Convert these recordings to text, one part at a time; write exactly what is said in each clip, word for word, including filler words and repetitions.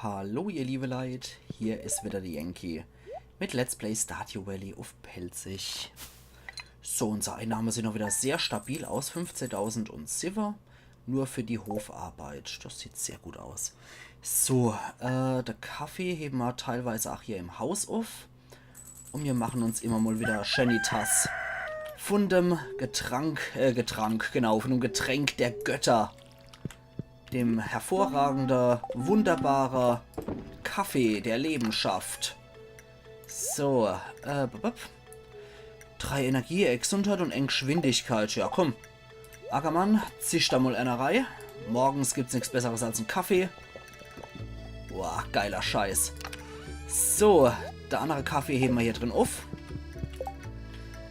Hallo ihr liebe Leit, hier is wieder de Yankee mit Let's Play Stardew Valley uff Pälzisch. So, unsere Einnahme sieht noch wieder sehr stabil aus, fünfzehntausend un Silber, nur für die Hofarbeit. Das sieht sehr gut aus. So, äh, de Kaffee heben mer teilweise ach hier im Haus uff. Un mir machen uns immer mal wieder schäni Tass vun dem Getrank, äh, Getrank, genau, vun dem Getränk der Götter. Dem hervorragende, wunderbare Kaffee, der Leben schafft. So, äh, bup, bup. Drei Energie, eng Gesundheit un eng Geschwindigkeit. Ja, komm. Ackermann, zisch da mal ener rei. Morgens gibt's nix Besseres als en Kaffee. Boah, geiler Scheiß. So, de annere Kaffee heben mer hier drin uff.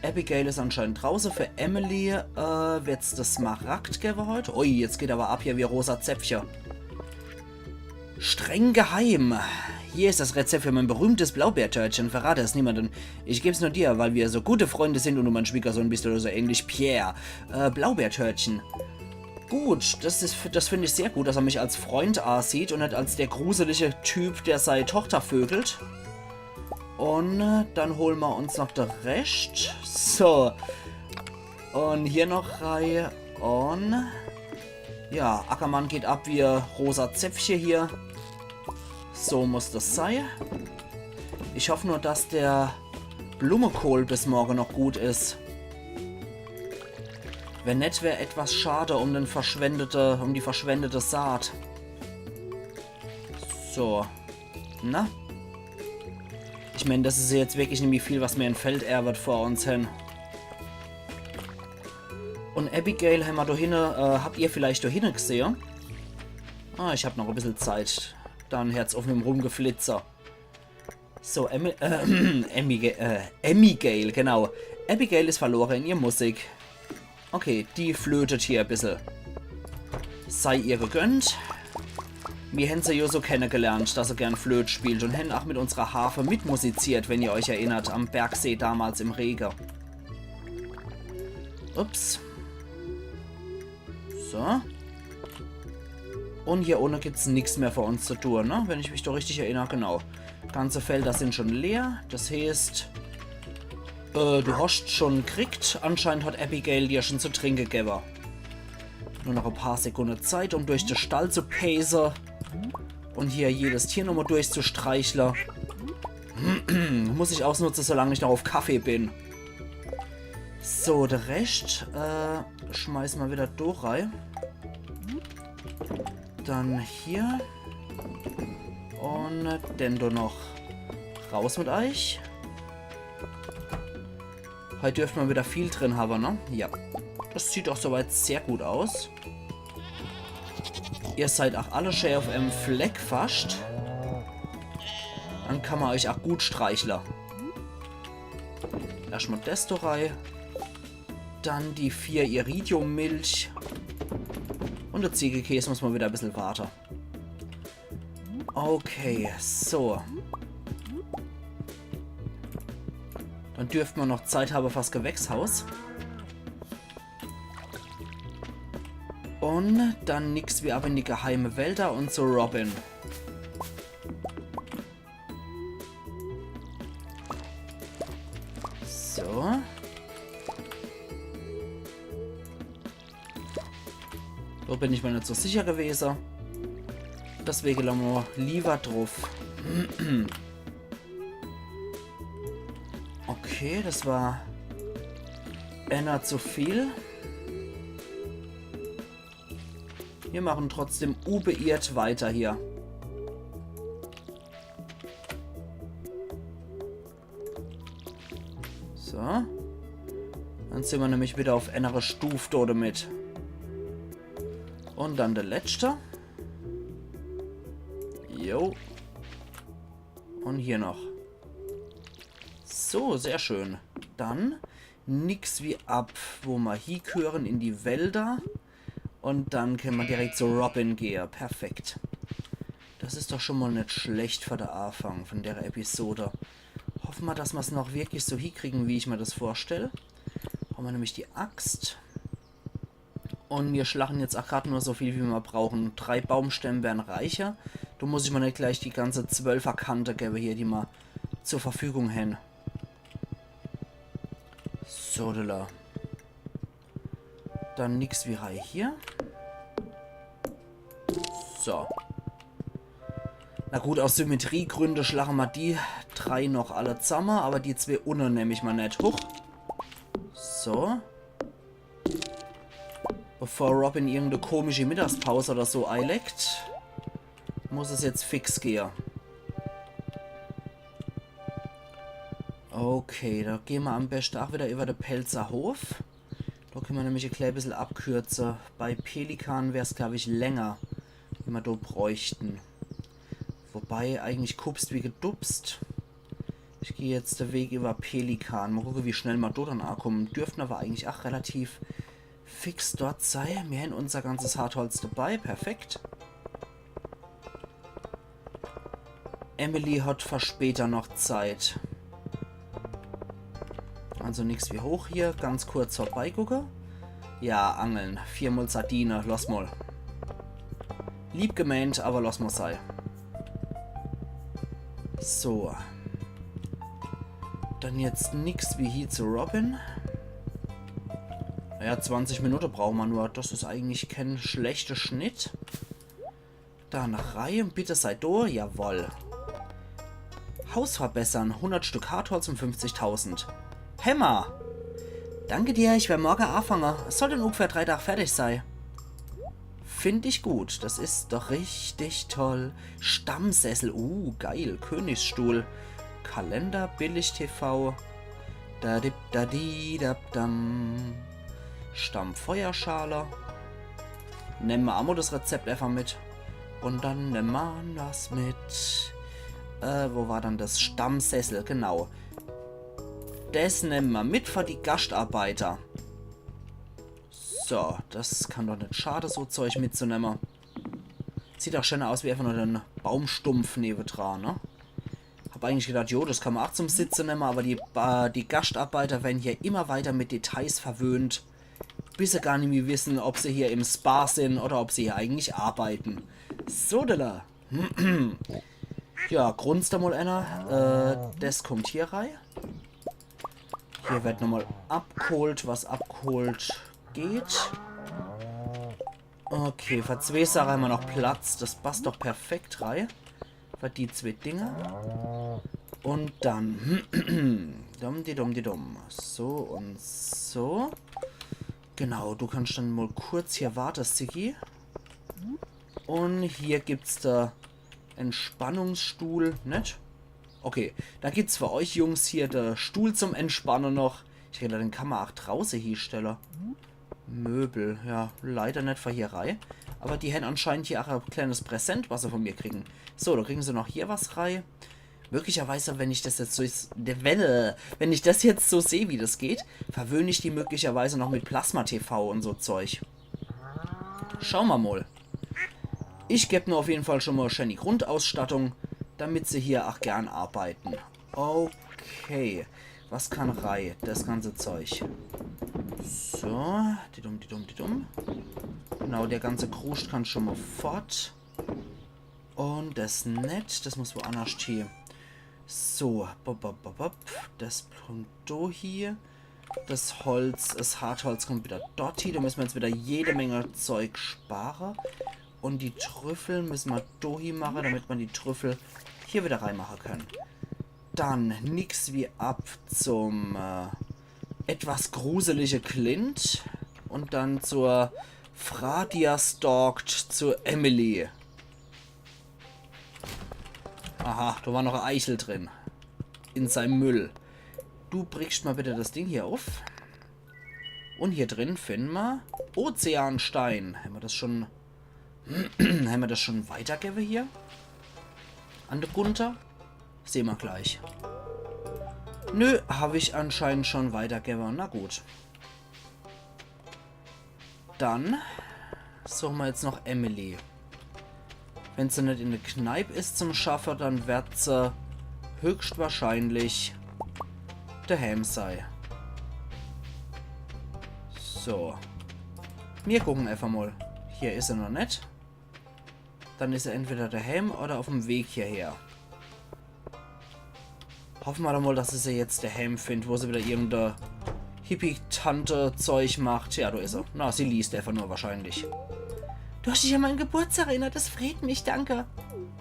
Abigail is anscheinend drauße. Für Emily, äh, wird's de Smaragd gewwe heut. Ui, jetzt geht awwer ab hier wie rosa Zäpfche. Streng geheim. Hier ist das Rezept für mein berühmtes Blaubeertörtchen. Verrate es niemandem. Ich geb's nur dir, weil wir so gute Freunde sind und du mein Schwiegersohn bist oder so ähnlich. Pierre. Äh, Blaubeertörtchen. Gut, das is, das find ich sehr gut, dass er mich als Freund ansieht und net als der gruselige Typ, der sei Tochter vögelt. Un, äh, dann holen mer uns noch de Rescht. So. Un hier noch rei. Un ja, Ackermann geht ab wie e rosa Zäpfche hier. So muss das sei. Ich hoff nur, dass de Blumekohl bis morge noch gut is. Wenn net, wär etwas schade um den verschwendete, um die verschwendete Saat. So. Na? Ich mein, das is jetzt wirklich nimmi viel, was mer in Felderwet vor uns hen. Un Abigail hemmer do hinne, äh, habt ihr vielleicht do hinne gesehe? Ah, ich hab noch e bissel Zeit. Dann hert's uff mit'm Rumgeflitzer. So, Emil, äh, Emige-, äh, Emigail, genau. Abigail is verlore in ihr Musik. Okay, die flötet hier e bissel. Sei ihr gegönnt. Mir hen se jo so kennegelernt, dass se gern Flöt spielt un hen ach mit unserer Harfe mitmusiziert, wenn ihr euch erinnert, am Bergsee damals im Rege. Ups. So. Un hier unne gibt's nix mehr für uns zu tun, ne? Wenn ich mich do richtig erinner, genau. Ganze Felder sin schon leer. Das heeßt, äh, du hoscht schon kriegt. Anscheinend hat Abigail dir schon zu trinke gewwe. Nur noch e paar Sekunde Zeit, um durch de Stall zu pese. Un hier jedes Tier nochmal durchzustreichle. Muss ich ausnutze, solang ich noch uff Kaffee bin. So, de Rescht, äh, schmeiß mer wieder do rei. Dann hier. Un den do noch. Raus mit euch. Heut dürft mer wieder viel drin hawwe, ne? Ja. Das sieht doch soweit sehr gut aus. Ihr seid ach alle schee uff em Fleck fascht. Dann kann mer euch ach gut streichle. Erschtmal des do rei. Dann die vier Iridium-Milch. Un de Ziegekäs muss mer wieder e bissel warte. Okay, so. Dann dürft mer noch Zeit hawwe fürs Gewächshaus. Un dann nix wie ab in die geheime Welt do un zu Robin. So. Do bin ich mer net so sicher gewese. Deswege lasse mer liewer druff. Okay, das war ener zu viel. Mir machen trotzdem unbeirrt weiter hier. So. Dann sin mer nämlich wieder uff enere Stuf do demit. Un dann de letschte. Jo. Un hier noch. So, sehr schön. Dann nix wie ab, wo mer hiegehören, in die Wälder. Un dann kenne mer direkt zu Robin gehe. Perfekt. Das is doch schon mal net schlecht für de Aafang von der Episode. Hoffe mer, dass mer's noch wirklich so hiekriegen, wie ich mer das vorstell. Hawwe mer nämlich die Axt. Un mir schlachen jetzt ach grad nur so viel, wie mer brauchen. Drei Baumstämm wären reicher. Do muss ich mer net gleich die ganze Zwölferkante gewwe hier, die mer zur Verfügung hän. So, do. Dann nix wie Reih hier. So. Na gut, aus Symmetriegründe schlache mer die drei noch alle zamme, awwer die zwee unne nemm ich mer net. Huch. So. Bevor Robin irgende komische Mittagspaus oder so eileckt, muss es jetzt fix gehe. Okay, do gehn mer am beschte ach wieder iwwer de Pälzerhof. Do kenne mer nämlich e klää bissel abkürze. Bei Pelikan wär's, glaab ich, länger, wie mer do bräuchten. Wobei, eigentlich gehupst wie gedupst. Ich geh jetzt de Weg iwwer Pelikan. Mol gucke, wie schnell mer do dann ankumme. Dürften awwer eigentlich ach relativ fix dort sei. Mir hän unser ganzes Hartholz debei. Perfekt. Emily hat fer später noch Zeit. Also nix wie hoch hier. Ganz kurz vorbeigucke. Ja, angeln. Viermal Sardine. Loss mol. Lieb gemeent, awwer loss mol sei. So. Dann jetzt nix wie hie zu Robin. Naja, zwanzig Minute brauche mer nur. Das is eigentlich kee schlechte Schnitt. Dann Reih un bitte sei do. Jawoll. Haus verbessern. Hundert Stück Hartholz un fünfzigtausend. Hämmer! Danke dir, ich wer morge afange. Es soll in ungefähr drei Tag fertig sei. Find ich gut. Das is doch richtig toll. Stammsessel. Uh, geil. Königsstuhl. Kalender, Billig-T V. Da dip, da di, dap, dam. Stammfeuerschale. Nemme mer ach mol das Rezept einfach mit. Un dann nemme mer das mit. Äh, wo war dann das? Stammsessel, genau. Das nemme mer mit fer die Gaschtarbeiter. So, das kann doch net schade, so Zeug mitzunemme. Sieht ach schöner aus wie einfach nur de Baumstumpf newedran, ne? Hab eigentlich gedacht, jo, das kann mer ach zum Sitze nemme, awwer die, äh, die Gaschtarbeiter werre hier immer weiter mit Details verwöhnt, bis se gar nimmi wisse, ob se hier im Spa sin oder ob se hier eigentlich arbeite. Sodele. Ja, grunzt do mol ener. Äh, das kummt hier rei. Hier werd nochmol abgeholt, was abgeholt geht. Okay, fer zwee Sache hämmer noch Platz. Das passt doch perfekt rei. Fer die zwee Dinger. Un dann. Dumm, di dumm, di dumm. So un so. Genau, du kannst dann mol kurz hier warte, Siggi. Un hier gibt's de Entspannungsstuhl, net? Okay, do gibt's fer euch Jungs hier de Stuhl zum Entspanne noch. Ich hätt gedacht, den kann mer ach drauße hiestelle. Möbel, ja, leider net fer hier rei. Awwer die hän anscheinend hier ach e kleines Präsent, was se vun mir kriegen. So, do kriegen se noch hier was rei. Möglicherweise, wenn ich das jetzt so, wenn, wenn ich das jetzt so seh, wie das geht, verwöhn ich die möglicherweise noch mit Plasma-T V un so Zeug. Schaue mer mol. Ich geb nur uff jeden Fall schon mol schön die Grundausstattung, damit se hier ach gern arbeite. Okay. Was kann rei? Das ganze Zeug. So. Di dumm, di dumm, di dumm. Genau, der ganze Kruscht kann schon mol fort. Un das net. Das muss woannerscht hie. So. Bop, bop, bop, bop. Das kummt do hie. Das Holz, das Hartholz kummt wieder dort hie. Do müsse mer jetzt wieder jede Menge Zeug spare. Un die Trüffel müsse mer do hie mache, damit mer die Trüffel hier wieder reimache kann. Dann nix wie ab zum, äh, etwas gruselige Clint un dann zur Fradia stalkt zu Emily. Aha, do war noch e Eichel drin. In seim Müll. Du brichscht mol bitte das Ding hier uff. Un hier drin finne mer Ozeanstein. Hämmer das schon, hämmer das schon weitergewwe hier? An de Gunther? Sehn mer gleich. Nö, hab ich anscheinend schon weitergewwe. Na gut. Dann suche mer jetzt noch Emily. Wenn se net in de Kneip is zum Schaffe, dann werd se höchstwahrscheinlich dehäm sei. So. Mir gucken einfach mol. Hier is se noch net. Dann is se entweder dehäm oder uff'm Weg hierher. Hoffe mer doch mol, dass se se jetzt dehäm findt, wo se wieder irgend e Hippie-Tante-Zeug macht. Ja, do is se. Na, sie liest einfach nur wahrscheinlich. Du hast dich an meinen Geburtstag erinnert, das freut mich, danke.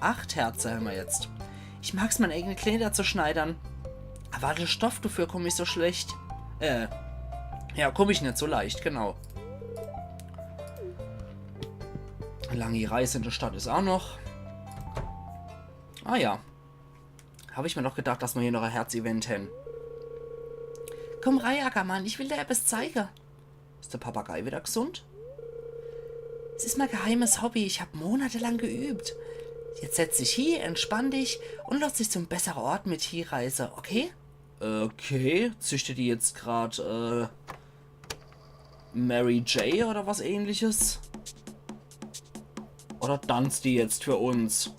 Acht Herze hämmer jetzt. Ich mag's, meine eigene Kleider zu schneidern. Aber de Stoff dafür komm ich so schlecht. Äh, ja, komm ich net so leicht, genau. Langi Reis in de Stadt is auch noch. Ah ja. Hab ich mir doch gedacht, dass mer hier noch e Herz-Event hän. Komm rei, Ackermann, ich will dir etwas zeige. Is de Papagei wieder gesund? Es is mein geheimes Hobby, ich hab monatelang geübt. Jetzt setz dich hie, entspann dich und lass dich zum besseren Ort mit hiereise, okay? Okay, züchtet die jetzt grad, äh, Mary J oder was ähnliches? Oder tanzt die jetzt für uns?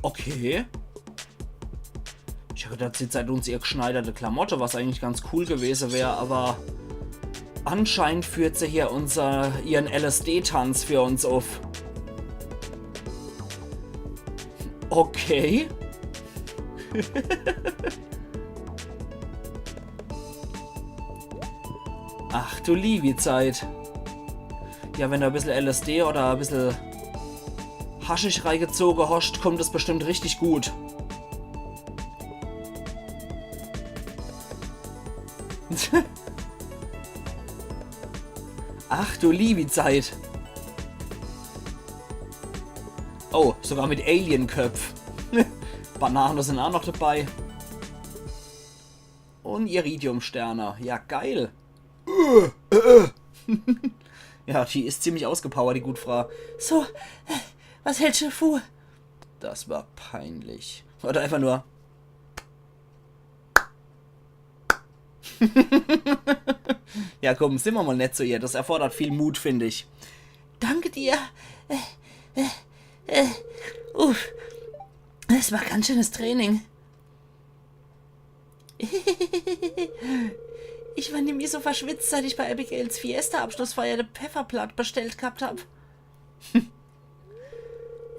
Okay. Ich hab gedacht, sie zeigt uns ihr gschneiderte Klamotte, was eigentlich ganz cool gewese wär, aber anscheinend führt sie hier unser, ihren L-S-D-Tanz für uns uff. Okay. Ach du liewi Zeit. Ja, wenn du e bissel L S D oder e bissel Haschisch reigezoge hoscht, kommt es bestimmt richtig gut. Ach du liewi Zeit. Oh, sogar mit Alien-Köpf. Banane sind auch noch dabei. Und Iridium-Sterne. Ja, geil. Ja, die is ziemlich ausgepowert, die gut Frau. So, äh, was hältst du davon? Das war peinlich. Oder einfach nur. Ja, komm, sind wir mal nett zu ihr. Das erfordert viel Mut, finde ich. Danke dir. Äh, äh, äh, uff. Das war ganz schönes Training. Ich war nimmi so verschwitzt, seit ich bei Abigails Fiesta-Abschlussfeier de Pfefferblatt bestellt gehabt hab.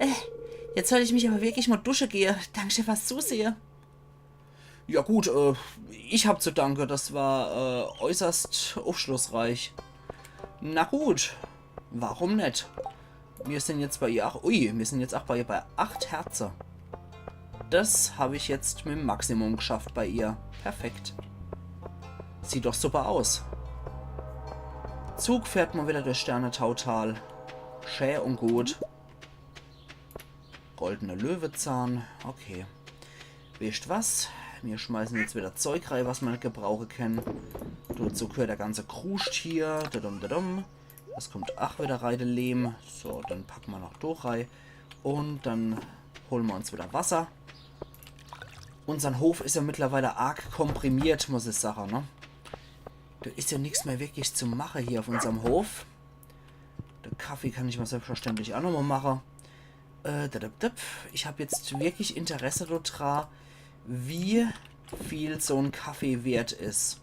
Äh, jetzt sollt ich mich aber wirklich mal dusche gehe. Danke fürs Zusehe. Ja gut, äh, ich hab zu danke. Das war, äh, äußerst aufschlussreich. Na gut, warum net? Wir sind jetzt bei ihr. Ach, ui, wir sind jetzt auch bei ihr bei acht Herze. Das hab ich jetzt mit dem Maximum geschafft bei ihr. Perfekt. Sieht doch super aus. Zug fährt mal wieder durchs Sternetautal. Schä und gut. Goldene Löwezahn. Okay. Wisst was? Wir schmeißen jetzt wieder Zeug rei, was mer net gebrauche kennen. Dazu gehört der ganze Kruscht hier. Dadum, dadum. Das kommt ach wieder rei, de Lehm. So, dann packe mer noch do rei. Und dann hole mer uns wieder Wasser. Unsern Hof is ja mittlerweile arg komprimiert, muss ich sage, ne? Da is ja nix mehr wirklich zu mache hier auf unserm Hof. De Kaffee kann ich mer selbstverständlich auch nochmal mache. Äh, da, da, da. Ich hab jetzt wirklich Interesse dodra, wie viel so en Kaffee wert is.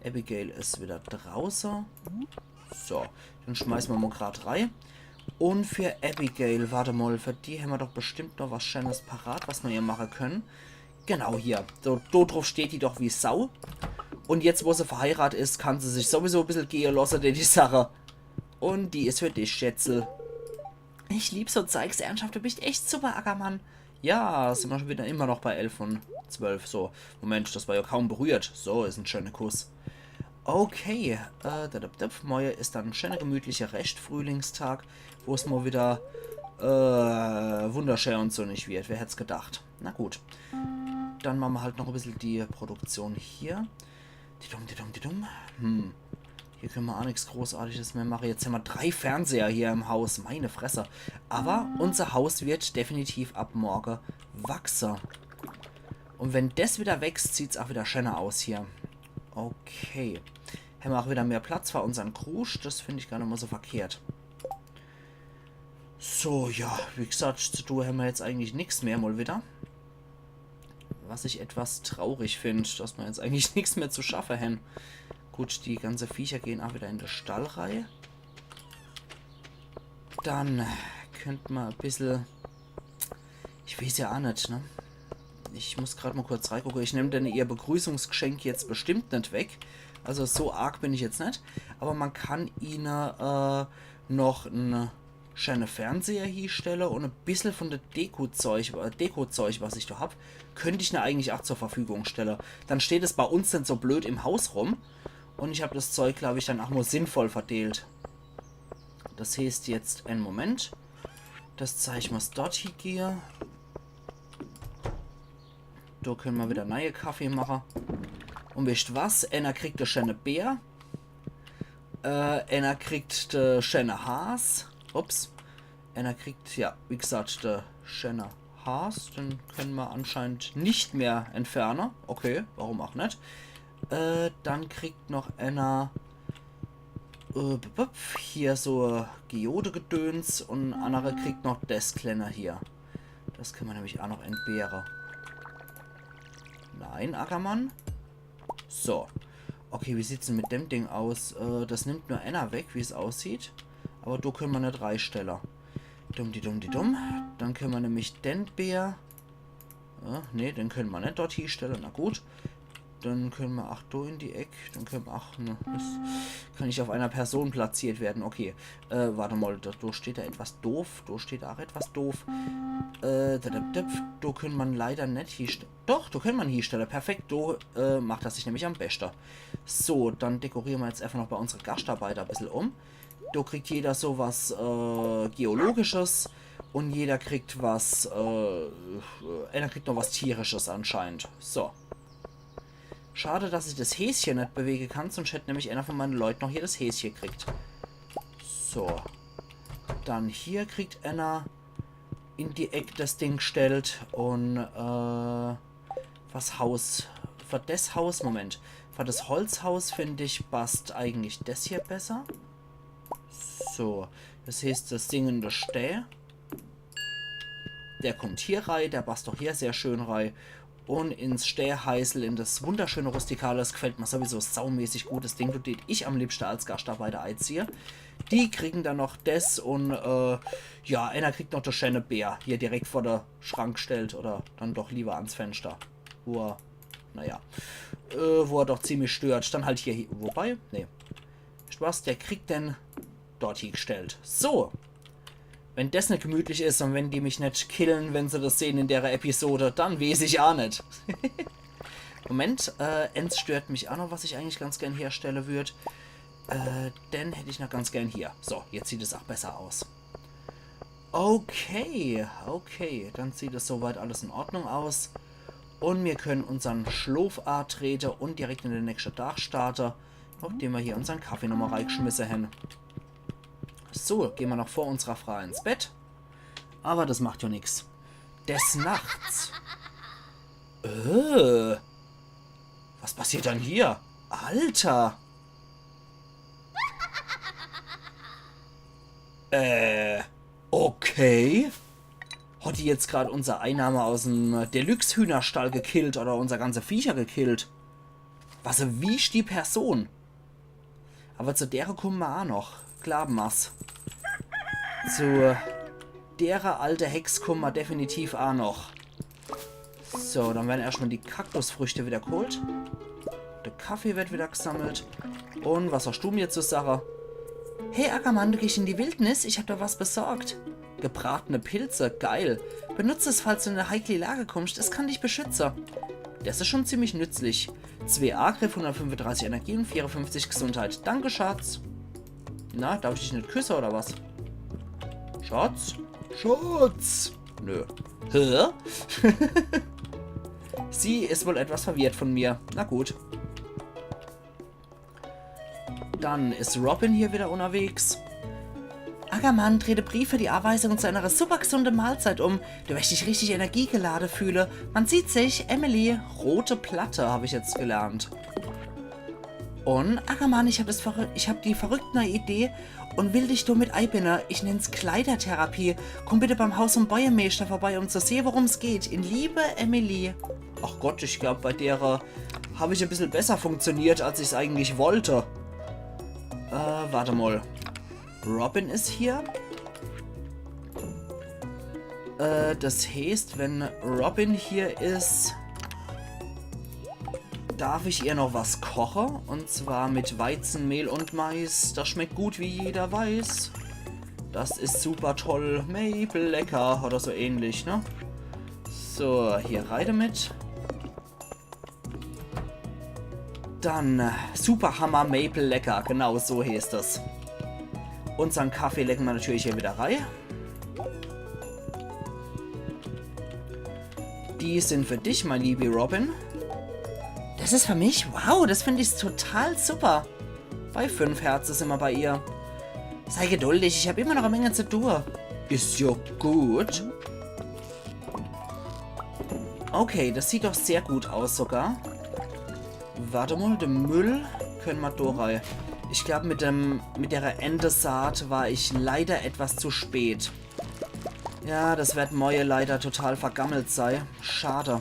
Abigail is wieder drauße. So, dann schmeiße mer mal grad rei. Und für Abigail, warte mal, für die hämmer doch bestimmt noch was Schönes parat, was mer ihr mache können. Genau hier. So, do drauf steht die doch wie Sau. Und jetzt, wo se verheirat is, kann se sich sowieso e bissel gehe losse, die, die Sache. Und die is für dich, Schätzel. Ich lieb so Zeugs ernsthaft, du bist echt super, Ackermann. Ja, sind mer schon wieder immer noch bei elf von zwölf. So, Moment, das war ja kaum berührt. So, is en schöner Kuss. Okay, äh, da, da, da, morje is dann en schöner gemütlicher Restfrühlingstag, wo's mal wieder, äh, wunderschön und sonnig wird. Wer hätt's gedacht? Na gut. Dann mache mer halt noch e bissel die Produktion hier. Didum, didum, didum. Hm. Hier können mer auch nix Großartiges mehr mache. Jetzt hämmer drei Fernseher hier im Haus. Meine Fresse. Aber unser Haus wird definitiv ab morge wachse. Und wenn des wieder wächst, sieht's auch wieder schöner aus hier. Okay. Hämmer auch wieder mehr Platz für unsern Kruscht. Das find ich gar net mal so verkehrt. So, ja, wie gesagt, zu tun hämmer jetzt eigentlich nix mehr mal wieder. Was ich etwas traurig find, dass mer jetzt eigentlich nix mehr zu schaffe hän. Gut, die ganze Viecher gehen auch wieder in de Stall rei. Dann könnt ma e bissel. Ich weeß ja aa net, ne? Ich muss grad mol kurz reigucke. Ich nemm denne ihr Begrüßungsgeschenk jetzt bestimmt net weg. Also so arg bin ich jetzt net. Aber ma kann ihne äh, noch en schäne Fernseher hiestelle un e bissel von de Deko-Zeug, äh, Deko-Zeug, was ich do hab, könnt ich ne eigentlich aa zur Verfügung stelle. Dann steht es bei uns net so blöd im Haus rum. Un ich hab das Zeug, glaub ich, dann aa mol sinnvoll verdeelt. Das heeßt jetzt en Moment. Das zeig ich mol dort hie gehe. Do könne ma wieder neie Kaffee mache. Un wisst was? Enner kriegt de schäne Bär. Äh, enner kriegt de schäne Has. Ups. Enner kriegt, ja, wie gesagt, de schäne Has. Den könne ma anscheinend net mehr entferne. Okay, warum aa net? Äh, dann kriegt noch enner äh, bup, bup, hier so Geode-Gedöns un annere kriegt noch des Klenne hier. Das könne ma nämlich aa noch entbehre. Nein, Ackermann. So. Okay, wie sieht's denn mit dem Ding aus? Äh, das nimmt nur enner weg, wie's aussieht. Aber do könne ma net reistelle. Dumm, di dumm, di dumm. Dann könne ma nämlich den Bär. Ja, nee, den könne ma net dort hiestelle. Na gut. Dann könne ma aa do in die Eck. Dann könne ma, ach, ne, das kann net auf einer Person platziert werden. Okay. Äh, wart mol, do, do steht do etwas doof. Do steht aa etwas doof. Äh, da, da, da, do könne ma leider net hiestelle. Doch, do könne ma hiestelle. Perfekt, do äh, macht das sich nämlich am beschte. So, dann dekoriere ma jetzt einfach noch bei unsere Gaschtarbeiter e bissel um. Do kriegt jeder so was äh, Geologisches un jeder kriegt was, äh, enner kriegt noch was Tierisches anscheinend. So. Schade, dass ich das Häsche net bewege kann, sonst hätt nämlich enner von meine Leut noch hier das Häsche kriegt. So. Dann hier kriegt enner in die Eck das Ding gestellt un äh, was Haus. Für das Haus, Moment. Für das Holzhaus find ich, passt eigentlich das hier besser. So, das heeßt, das singende Stää. Der kommt hier rei, der passt doch hier sehr schön rei. Un ins Stähheisel, in das wunderschöne Rustikale, das gefällt ma sowieso saumäßig gut. Das Ding, do tät ich am liebschte als Gaschtarbeiter eiziehe. Die kriegen dann noch des un, äh, ja, enner kriegt noch de schäne Bär hier direkt vor de Schrank gestellt oder dann doch lieber ans Fenschter. Wo er, naja, äh, wo er doch ziemlich stört. Dann halt hier, wobei, nee. Wisst was, der kriegt den dort hiegestellt. So. Wenn des net gemütlich is un wenn die mich net killen, wenn se des sehn in dere Episode, dann weeß ich aa net. Moment, äh, ens stört mich aa noch, was ich eigentlich ganz gern herstelle würd. Äh, den hätt ich noch ganz gern hier. So, jetzt sieht es aa besser aus. Okay, okay. Dann sieht es soweit alles in Ordnung aus. Un mir können unsern Schlof atrete un direkt in de nächschte Dag starte, nochdem mir hier unsern Kaffee nochmol reigeschmisse hen. So, gehn mir noch vor unserer Fraa ins Bett. Aber das macht jo nix. Des Nachts. Äh, was passiert dann hier? Alter! Äh, okay. Hat die jetzt grad unser Einnahme aus'm Deluxe-Hühnerstall gekillt oder unser ganze Viecher gekillt? Was e wichti Person. Aber zu dere kumme ma aa noch. Glaab ma's. Zu dere alte Hex kumme ma definitiv aa noch. So, dann werden erschtmol die Kaktusfrüchte wieder geholt. De Kaffee wird wieder gesammelt. Un was hast du mir zu sage? Hey Ackermann, du gehst in die Wildnis? Ich hab dir was besorgt. Gebratene Pilze, geil. Benutz es, falls du in eine heikle Lage kommst. Es kann dich beschütze. Das is schon ziemlich nützlich. Zwee Agriff, hundertfünfunddreißig Energie un vierundfünfzig Gesundheit. Danke, Schatz. Na, darf ich dich net küsse oder was? Schatz? Schatz! Nö. Hä? Sie is wohl etwas verwirrt von mir. Na gut. Dann is Robin hier wieder unterwegs. Ackermann, dreh de Brief für die Anweisung zu einer super gesunde Mahlzeit um. Du wirst dich richtig energiegelade fühle. Man sieht sich, Emily. Rote Platte, hab ich jetzt gelernt. Un, Ackermann, ich hab, das verrü- ich hab die verrückt neue Idee un will dich domit eibinne. Ich nenn's Kleidertherapie. Komm bitte beim Haus vom Bäuermeeschter vorbei, um zu sehe, worum's geht. In Liebe, Emily. Ach Gott, ich glaub, bei dere hab ich e bissel besser funktioniert, als ich's eigentlich wollte. Äh, warte mal. Robin is hier. Äh, das heeßt, wenn Robin hier is, darf ich ihr noch was koche. Und zwar mit Weizenmehl und Mais. Das schmeckt gut, wie jeder weiß. Das is super toll. Maple lecker oder so ähnlich, ne? So, hier rei damit. Dann, äh, Superhammer Maple Lecker, genau so heeßt es. Unsern Kaffee legen wir natürlich hier wieder rei. Die sind für dich, mein liebi Robin. Das is für mich? Wow, das find ich total super. Bei fünf Herze sind wir bei ihr. Sei geduldig, ich hab immer noch e Menge zu tun. Is ja gut. Okay, das sieht doch sehr gut aus sogar. Warte mal, den Müll können wir da rei. Ich glaub, mit dem, mit der Entesaat war ich leider etwas zu spät. Ja, das wird morje leider total vergammelt sei. Schade.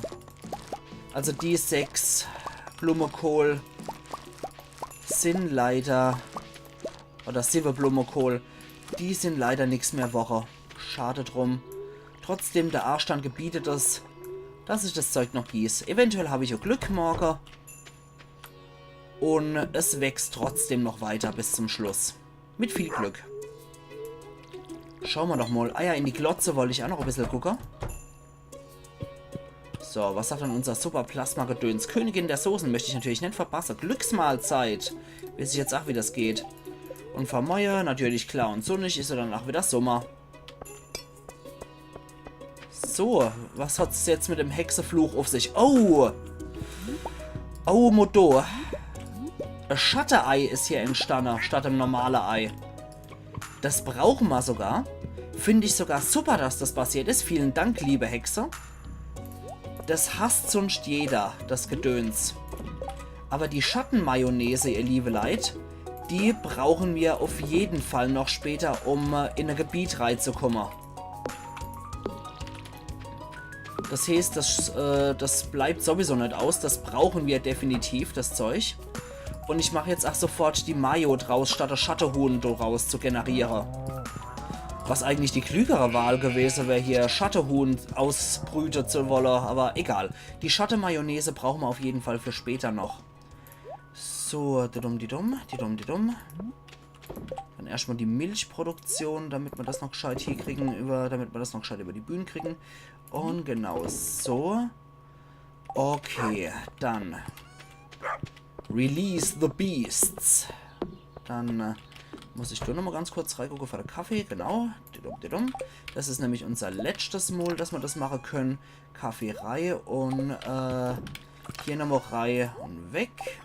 Also die sechs Blumekohl sind leider, oder siwwe Blumekohl, die sind leider nix mehr worre. Schade drum. Trotzdem, der Aastand gebietet es, dass ich das Zeug noch gieß. Eventuell hab ich auch Glück morge. Und es wächst trotzdem noch weiter bis zum Schluss. Mit viel Glück. Schauen wir doch mal. Ah ja, in die Glotze wollte ich auch noch ein bisschen gucken. So, was sagt denn unser Super-Plasma-Gedöns? Königin der Soßen möchte ich natürlich nicht verpassen. Glücksmahlzeit. Weiß ich jetzt auch, wie das geht. Und für morje natürlich klar und sonnig, is ja danach wieder Sommer. So, was hat's jetzt mit dem Hexefluch auf sich? Oh! Oh, Modo. Das Schatte-Ei is hier entstanden, statt dem normale Ei. Das brauchen wir sogar. Find ich sogar super, dass das passiert is. Vielen Dank, liebe Hexe. Das hasst sonst jeder, das Gedöns. Aber die Schattenmayonnaise, ihr liebe Leit, die brauchen wir auf jeden Fall noch später, um, äh, in ein Gebiet reinzukommen. Das heißt, das, äh, das bleibt sowieso nicht aus. Das brauchen wir definitiv, das Zeug. Und ich mach jetzt auch sofort die Mayo draus, statt das Schattehuhn draus zu generieren. Was eigentlich die klügere Wahl gewesen wär, hier Schattehuhn ausbrüten zu wollen, aber egal. Die Schatte-Mayonnaise brauchen wir auf jeden Fall für später noch. So, didum, didum, didum, didum. Dann erstmal die Milchproduktion, damit wir das noch gescheit hier kriegen, über, damit wir das noch gescheit über die Bühne kriegen. Und genau so. Okay, dann. Release the Beasts. Dann, äh, muss ich nur noch mal ganz kurz reingucken für den Kaffee, genau. Didum, didum. Das is nämlich unser letztes Mal, dass wir das machen können. Kaffee rei und, äh, hier nochmal rei und weg.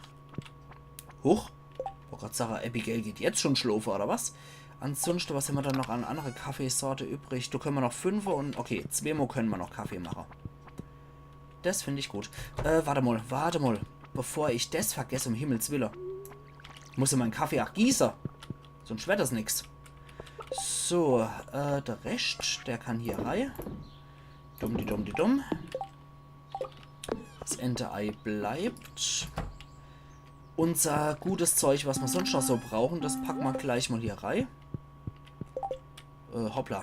Huch. Wollt grad sagen, Abigail geht jetzt schon schlofe, oder was? Ansonsten, was haben wir dann noch an andere Kaffeesorte übrig? Da können wir noch fünfe und, okay, zweimal können wir noch Kaffee machen. Das find ich gut. Äh, warte mal, warte mal. Bevor ich das vergesse, um Himmels Willen. Muss ja mein Kaffee auch gießen. Sonst wird das nix. So, äh, der Rest, der kann hier rei. Dumm, die dumm, die dumm. Das Ente-Ei bleibt. Unser gutes Zeug, was wir sonst noch so brauchen, das packen wir gleich mal hier rei. Äh, hoppla.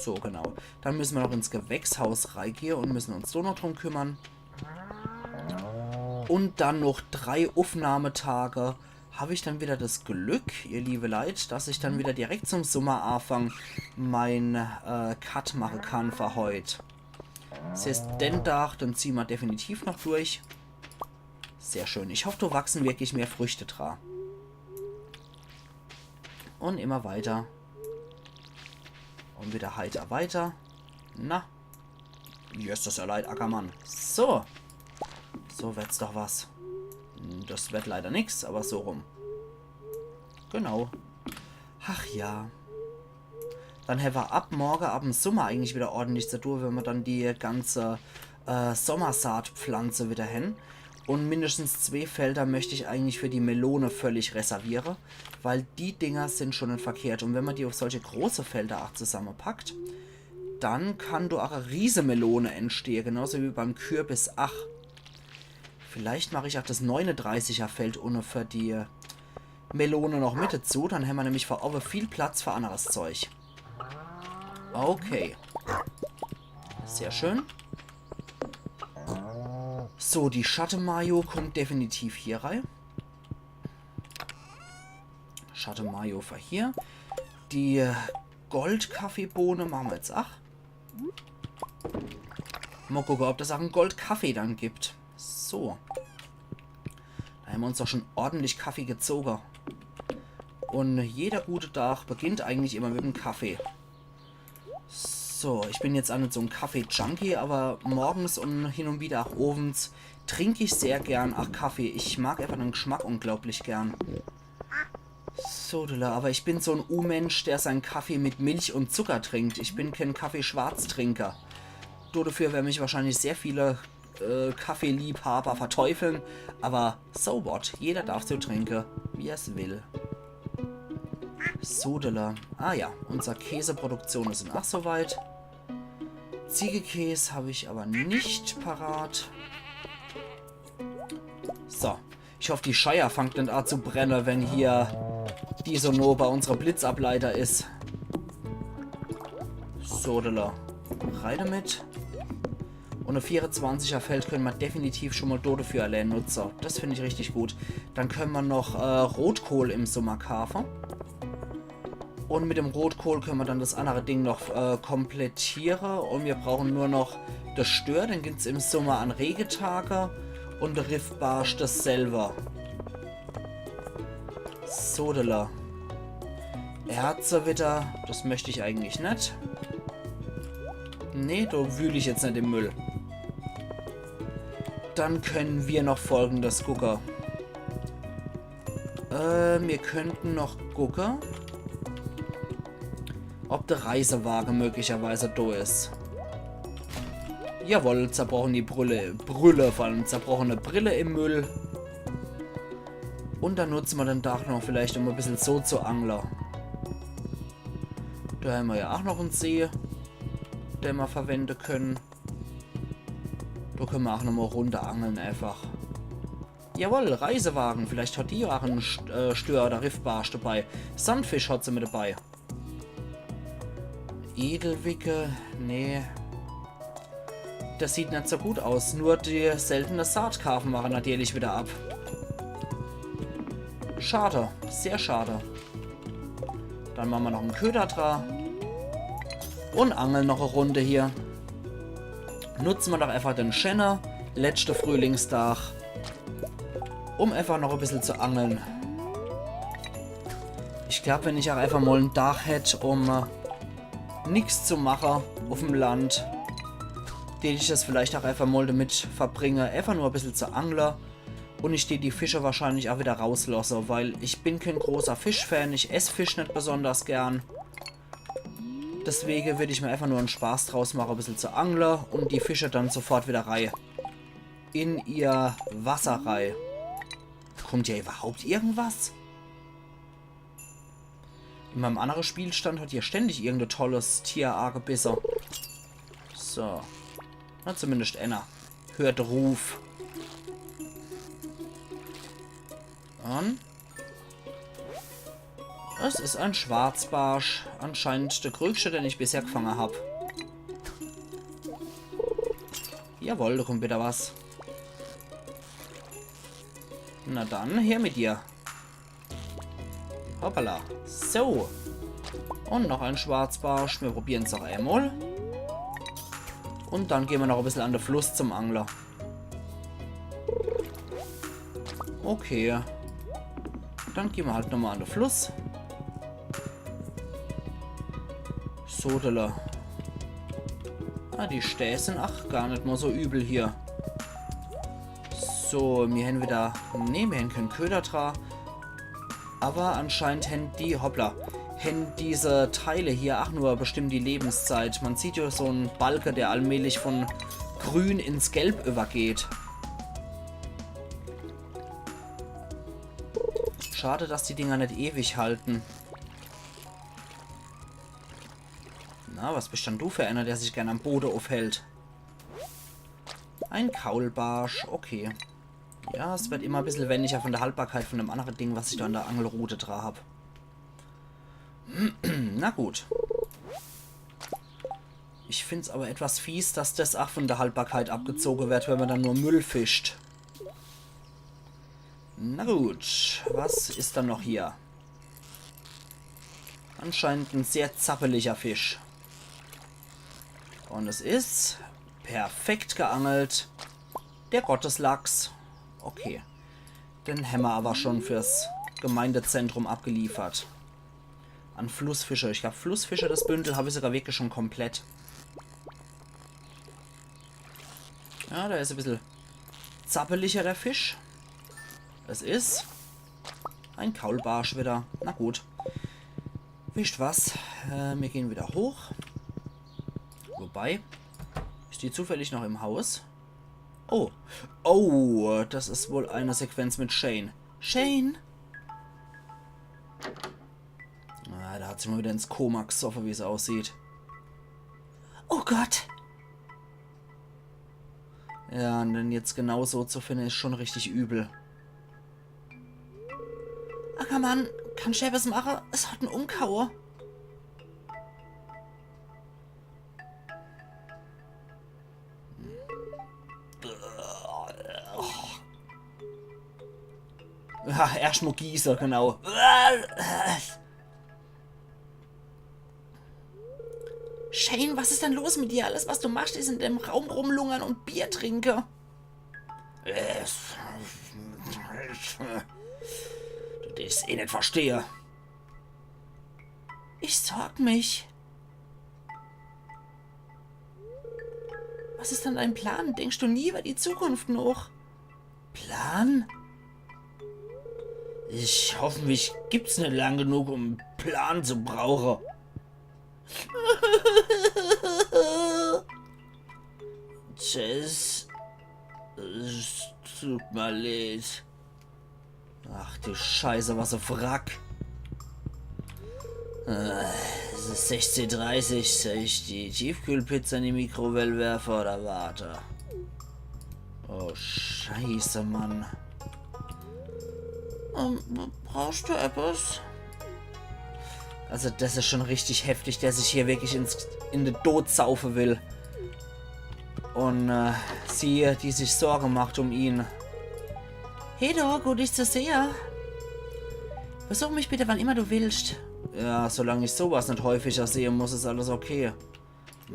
So, genau. Dann müssen wir noch ins Gewächshaus reigehen und müssen uns so noch drum kümmern. Und dann noch drei Aufnahmetage hab ich dann wieder das Glück, ihr liebe Leit, dass ich dann wieder direkt zum Sommeranfang mein, äh, Cut machen kann für heut. Das heißt, den Tag, den ziehen wir definitiv noch durch. Sehr schön. Ich hoffe, da wachsen wirklich mehr Früchte dra. Und immer weiter. Und wieder heiter weiter. Na. Yes, das ist ja leid, Ackermann. So. So wird's doch was. Das wird leider nix, aber so rum. Genau. Ach ja. Dann hämmer ab morge, ab dem Sommer eigentlich wieder ordentlich zu tun, wenn mer dann die ganze, äh, Sommersaatpflanze wieder hän. Und mindestens zwei Felder möcht ich eigentlich für die Melone völlig reserviere, weil die Dinger sind schon net verkehrt. Und wenn mer die auf solche große Felder ach zusammepackt, dann kann do ach e Riesemelone entstehe, genauso wie beim Kürbis ach. Vielleicht mach ich ach das neunedreißiger Feld unne für die Melone noch mit dazu, dann hämmer nämlich für owwe viel Platz für anderes Zeug. Okay. Sehr schön. So, die Schatte-Mayo kommt definitiv hier rei. Schatte-Mayo war hier. Die Gold-Kaffeebohne mache mer jetzt ach. Mol gucke, ob das ach en Gold-Kaffee dann gibt. So. Do hämmer uns doch schon ordentlich Kaffee gezoge. Un jeder gute Tag beginnt eigentlich immer mit em Kaffee. So, ich bin jetzt ach net so en Kaffee-Junkie, awwer morgens un hin un wieder ach owends trink ich sehr gern ach Kaffee. Ich mag einfach de Geschmack unglaublich gern. Sodele, awwer ich bin so en Unmensch, der sein Kaffee mit Milch un Zucker trinkt. Ich bin kän Kaffeeschwarztrinker. Do dafür wern mich wahrscheinlich sehr viele äh, Kaffeeliebhaber verteufeln, awwer so what, jeder darf so trinke, wie er's will. Sodele. Ah ja, unser Käseproduktion is ach so weit. Ziegekäs hab ich awwer net parat. So. Ich hoff, die Scheier fangt net a zu brenne, wenn hier die so noh bei unsere Blitzableiter is. Sodele. Rei damit. Un e vierezwanziger Feld könne mer definitiv schon mol do dafür allää nutze. Das find ich richtig gut. Dann könne mer noch äh, Rotkohl im Summer kaafe. Un mit dem Rotkohl könne mer dann das annere Ding noch äh, komplettiere. Un mir brauche nur noch de Stör, den gibt's im Summer an Regetage. Un de Riffbarsch dasselwe. Sodele. Erze wieder, das möcht ich eigentlich net. Nee, do wühl ich jetzt net im Müll. Dann könne mer noch Folgendes gucke. Äh, mir könnte noch gucke, ob de Reisewaage möglicherweise do is. Jawoll, zerbrochene Brille, Brille, vor allem zerbrochene Brille im Müll. Un dann nutze mer den Tag noch vielleicht, um e bissel so zu angle. Do hämmer ja ach noch en See, den mer verwende könne. Do könne mer ach noch mol e Runde angle einfach. Jawoll, Reisewaage. Vielleicht hat die ja ach en St äh, Stör- oder Riffbarsch dabei. Sandfisch hat se mit dabei. Edelwicke, nee. Das sieht net so gut aus. Nur die seltene Saatkarpfe mache natürlich wieder ab. Schade, sehr schade. Dann mache mer noch en Köder dra. Un angle noch e Runde hier. Nutze mer doch einfach den schenne letschte Frühlingstag, um einfach noch e bissel zu angle. Ich glaub, wenn ich ach einfach mol en Tag hätt, um äh, nix zu mache uff'm Land, dät ich das vielleicht ach einfach mol damit verbringe, einfach nur e bissel zu angle. Un ich dät die Fische wahrscheinlich ach wieder rauslosse, weil ich bin kän großer Fischfan, ich ess Fisch net besonders gern. Deswege würd ich mer einfach nur en Spaß draus mache, e bissel zu angle un die Fische dann sofort wieder rei in ihr Wasser rei. Kommt hier überhaupt irgendwas? In meinem annere Spielstand hat hier ständig irgend e tolles Tier agebisse. So. Na, zumindest enner. Hört Ruf. Un? Es is en Schwarzbarsch. Anscheinend de größte, den ich bisher gefange hab. Jawohl, do kommt wieder was. Na dann, her mit dir. Hoppala. So. Un noch en Schwarzbarsch. Mir probieren's noch emol. Un dann gehn mer noch e bissel an de Fluss zum Angle. Okay. Dann gehn mer halt nochmol an de Fluss. Sodele. Ah, die Stää sin ach gar net mol so übel hier. So, mir hän wieder, nee, mir hän kän Köder dra. Awwer anscheinend hän die, hoppla, hän diese Teile hier ach nur bestimmt die Lebenszeit. Mer sieht jo so en Balke, der allmählich von grün ins Gelb übergeht. Schade, dass die Dinger net ewig halten. Na, was bist dann du für einer, der sich gern am Bode uffhält? En Kaulbarsch, okay. Ja, es werd immer e bissel weniger von der Haltbarkeit von dem annere Ding, was ich do an der Angelrute dra hab. Na gut. Ich find's aber etwas fies, dass das auch von der Haltbarkeit abgezogen wird, wenn man dann nur Müll fischt. Na gut, was ist dann noch hier? Anscheinend ein sehr zappeliger Fisch. Und es ist perfekt geangelt. Der Gotteslachs. Okay. Den hämmer aber schon fürs Gemeindezentrum abgeliefert. An Flussfischer. Ich glaub, Flussfischer, das Bündel, hab ich sogar wirklich schon komplett. Ja, der is e bissel zappeliger, der Fisch. Es is ein Kaulbarsch wieder. Na gut. Wisst was? Äh, mir gehen wieder hoch. Wobei, is die zufällig noch im Haus? Oh. Oh, das is wohl eine Sequenz mit Shane. Shane? Ah, der hat sich mal wieder ins Koma gesoffen, wie's aussieht. Oh Gott. Ja, und den jetzt genau so zu finden, is schon richtig übel. Ackermann, kann ich was mache? Es hat en umgehaue. Ja, erscht mal gieße, genau. Shane, was is denn los mit dir? Alles, was du machst, is in dem Raum rumlungern und Bier trinke. Du deesch eh net verstehe. Ich sorg mich. Was is denn dein Plan? Denkst du nie über die Zukunft noch? Plan? Ich, hoffentlich gibt's net lang genug, um en Plan zu brauche. Tschüss. Es tut mir leid. Ach du Scheiße, was e Wrack. Äh, es is sechzeh dreißig. Soll ich die Tiefkühlpizza in die Mikrowelle werfe oder warte? Oh, Scheiße, Mann. Ähm, brauchst du etwas? Also das is schon richtig heftig, der sich hier wirklich ins, in de Tod saufe will. Und äh, sie, die sich Sorge macht um ihn. Hey du, gut dich zu sehe. Besuch mich bitte, wann immer du willst. Ja, solange ich sowas net häufiger sehe muss, is alles okay.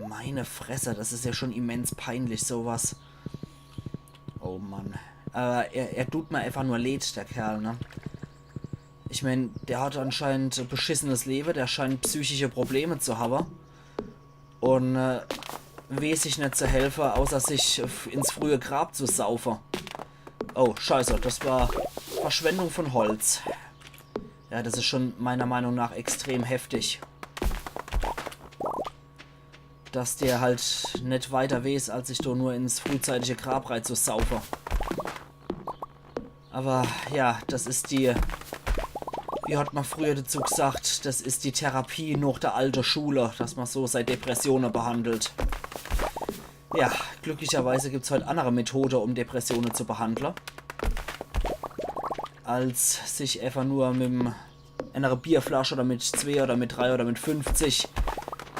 Meine Fresse, das is ja schon immens peinlich, sowas. Oh Mann. Aber er, er tut mir einfach nur leid, der Kerl, ne? Ich mein, der hat anscheinend e beschissenes Lewe, der scheint psychische Probleme zu habe. Und äh, weeß sich net zu helfe, außer sich f- ins frühe Grab zu saufe. Oh, Scheiße, das war Verschwendung von Holz. Ja, das is schon meiner Meinung nach extrem heftig. Dass der halt net weiter weeß, als sich do nur ins frühzeitige Grab rei zu saufe. Aber ja, das is die, wie hat man früher dazu gesagt, das is die Therapie noch der alte Schule, dass man so sei Depressione behandelt. Ja, glücklicherweise gibt's heut andere Methode, um Depressione zu behandle, als sich einfach nur mit em enere Bierflasch oder mit zwee oder mit drei oder mit fünfzig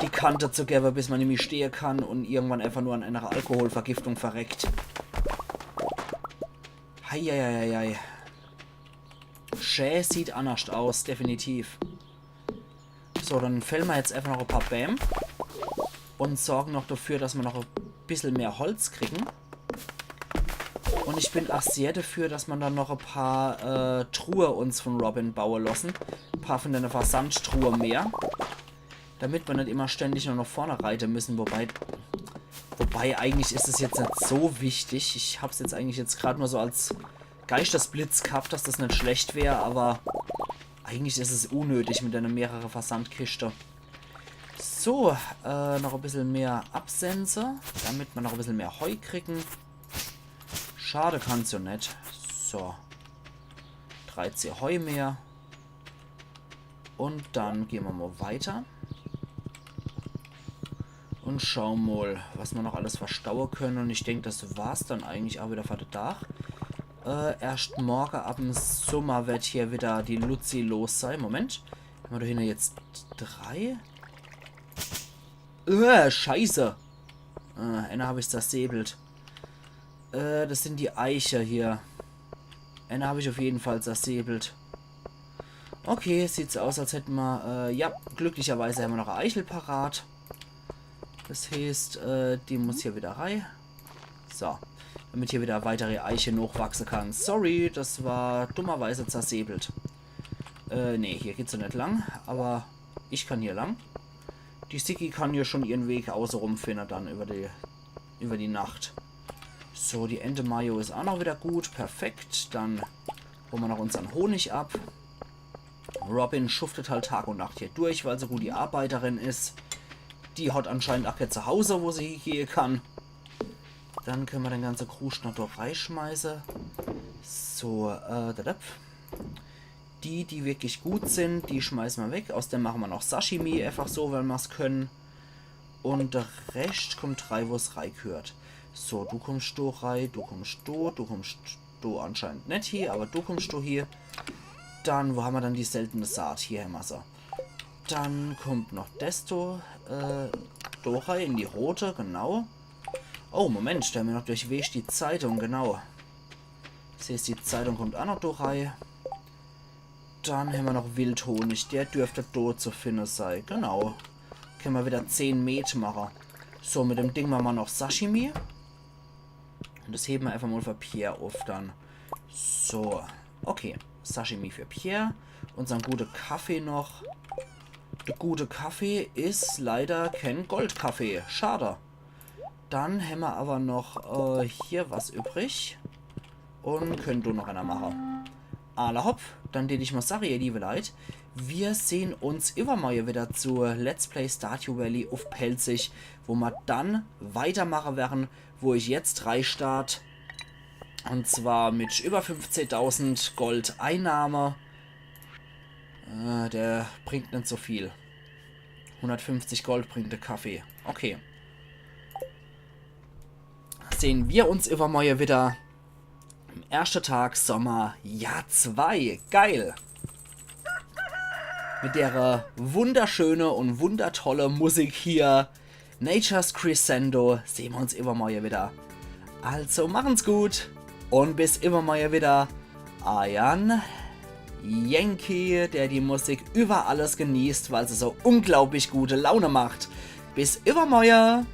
die Kante zu gewwe, bis man nimmi stehe kann und irgendwann einfach nur an enere Alkoholvergiftung verreckt. Heieieiei. Schä sieht annerscht aus, definitiv. So, dann fälle mer jetzt einfach noch e paar Bääm und sorge noch dafür, dass mer noch e bissel mehr Holz kriegen. Und ich bin ach sehr dafür, dass mer dann noch e paar äh, Truhe uns von Robin baue losse. E paar von dene Versandtruhe mehr. Damit mer net immer ständig nur nach vorne reite müsse. Wobei, wobei eigentlich is es jetzt net so wichtig. Ich hab's jetzt eigentlich jetzt grad nur so als Geistesblitz gehabt, dass das net schlecht wär, aber eigentlich is es unnötig mit einer mehrere Versandkischte. So, äh, noch e bissel mehr Absense, damit mer noch e bissel mehr Heu kriegen. Schade kann's ja net. So. Dreizeh Heu mehr. Und dann gehn mer mal weiter. Und schaue mal, was mer noch alles verstaue könne. Und ich denk, das war's dann eigentlich ach wieder für de Dach. Äh, erscht morge ab em Summer werd hier wieder die Luzi los sei. Moment. Hämmer do hinne jetzt drei? Äh, Scheiße. Äh, änner hab ich zersäbelt. Äh, das sin die Eiche hier. Änner hab ich uff jeden Fall zersäbelt. Okay, sieht so aus, als hätt mer, äh, ja, glücklicherweise hämmer noch e Eichel parat. Das heeßt, äh, die muss hier wieder rei. So, damit hier wieder weitere Eiche nochwachse kann. Sorry, das war dummerweise zersäbelt. Äh, nee, hier geht's jo net lang, awwer ich kann hier lang. Die Siggi kann hier schon ihren Weg außerum finne dann über die, über die Nacht. So, die Ente Mayo is ach noch wieder gut. Perfekt. Dann hole mer noch unsern Honig ab. Robin schuftet halt Tag und Nacht hier durch, weil se gut die Arbeiterin is. Die hat anscheinend ach kee Zuhause, wo se hiegehe kann. Dann könne mer den ganze Kruscht noch do reischmeiße. So, äh, dadap. Die, die wirklich gut sin, die schmeiße mer weg. Aus dem mache mer noch Sashimi, einfach so, weil mer's können. Und der Rescht kommt rei, wo's rei gehört. So, du kommst do rei, du kommst do, du kommst do anscheinend net hie, awwer du kommst do hie. Dann, wo hämmer dann die seltene Saat? Hier hämmer se. Dann kommt noch des do, äh, do rei in die rote, genau. Oh, Moment, do hämmer noch durch Weg die Zeitung, genau. Das heeßt, die Zeitung kommt ach noch do rei. Dann hämmer noch Wildhonig, der dürft do zu finne sei, genau. Könne mer wieder zehn Met mache. So, mit dem Ding mache mer noch Sashimi. Und das hebe mer einfach mal für Pierre uff dann. So, okay. Sashimi für Pierre. Unsern gute Kaffee noch. Der gute Kaffee is leider kee Goldkaffee. Schade. Dann hämmer awwer noch, äh, hier was übrig. Und könne do noch änner mache. Alla hopp, dann deet ich mal sache, ihr liebe Leit, wir sehn uns iwwermorje wieder zu Let's Play Stardew Valley uff Pälzisch, wo mer dann weitermache werre, wo ich jetzt rei start. Und zwar mit über fünfzehntausend Gold Einnahme. Äh, der bringt net so viel. Hundertfünfzig Gold bringt der Kaffee. Okay. Sehn wir uns iwwermorje wieder. Am erschte Tag Sommer, Jahr zwei. Geil. Mit dere wunderschöne und wundertolle Musik hier. Nature's Crescendo. Sehn wir uns iwwermorje wieder. Also machen's gut und bis iwwermorje wieder. Eiern Yankee, der die Musik über alles genießt, weil se so unglaublich gute Laune macht. Bis iwwermorje.